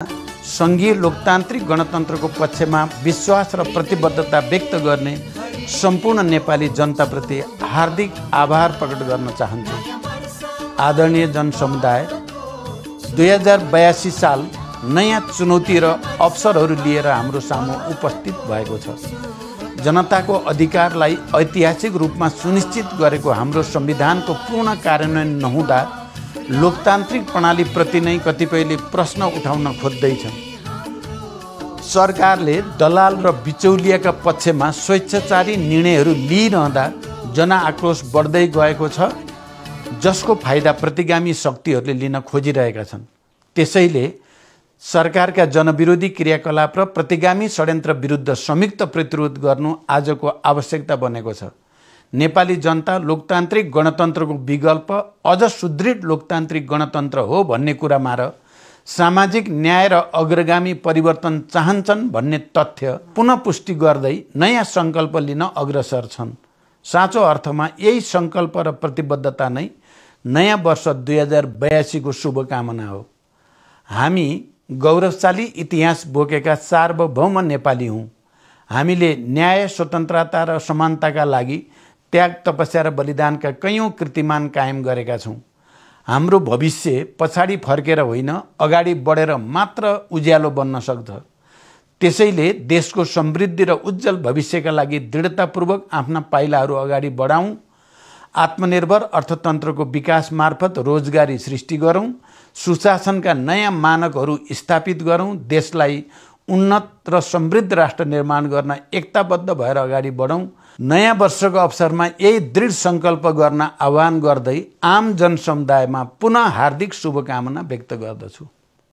संघीय लोकतान्त्रिक गणतन्त्रको पक्षमा विश्वास र प्रतिबद्धता व्यक्त गर्ने सम्पूर्ण नेपाली जनताप्रति हार्दिक आभार प्रकट गर्न चाहन्छु। आदरणीय जनसमुदाय, 2082 साल नयाँ चुनौती र अवसरहरू लिएर हाम्रो सामु उपस्थित भएको छ। जनताको अधिकारलाई ऐतिहासिक रूपमा सुनिश्चित गरेको हाम्रो संविधानको पूर्ण कार्यान्वयन नहुँदा लोकतान्त्रिक प्रणालीप्रति नै कतिपयले प्रश्न उठाउन खोज्दैछन्। सरकारले दलाल र बिचौलियाका पक्षमा स्वेच्छाचारी निर्णयहरू लिइरहँदा जनआक्रोश बढ्दै गएको छ, जसको फाइदा प्रतिगामी शक्तिहरूले लिन खोजिरहेका छन्। त्यसैले सरकारका जनविरोधी क्रियाकलाप र प्रतिगामी षड्यन्त्र विरुद्ध संयुक्त प्रतिरोध गर्नु आजको आवश्यकता बनेको छ। नेपाली जनता लोकतान्त्रिक गणतन्त्रको विकल्प अझ सुदृढ लोकतान्त्रिक गणतन्त्र हो भन्ने कुरामा र सामाजिक न्याय र अग्रगामी परिवर्तन चाहन्छन् भन्ने तथ्य पुनः पुष्टि गर्दै नयाँ सङ्कल्प लिन अग्रसर छन्। साँचो अर्थमा यही सङ्कल्प र प्रतिबद्धता नै नयाँ वर्ष 2082 को शुभकामना हो। हामी गौरवशाली इतिहास बोकेका सार्वभौम नेपाली हौँ। हामीले न्याय, स्वतन्त्रता र समानताका लागि त्याग, तपस्या र बलिदानका कैयौँ कीर्तिमान कायम गरेका छौँ। हाम्रो भविष्य पछाडि फर्केर होइन, अगाडि बढेर मात्र उज्यालो बन्न सक्छ। त्यसैले देशको समृद्धि र उज्जवल भविष्यका लागि दृढतापूर्वक आफ्ना पाइलाहरू अगाडि बढाउँ। आत्मनिर्भर अर्थतन्त्रको विकास मार्फत रोजगारी सृष्टि गरौँ। सुशासनका नयाँ मानकहरू स्थापित गरौँ। देशलाई उन्नत र समृद्ध राष्ट्र निर्माण गर्न एकताबद्ध भएर अगाडि बढौँ। नयाँ वर्षको अवसरमा यही दृढ सङ्कल्प गर्न आह्वान गर्दै आम जनसमुदायमा पुनः हार्दिक शुभकामना व्यक्त गर्दछु।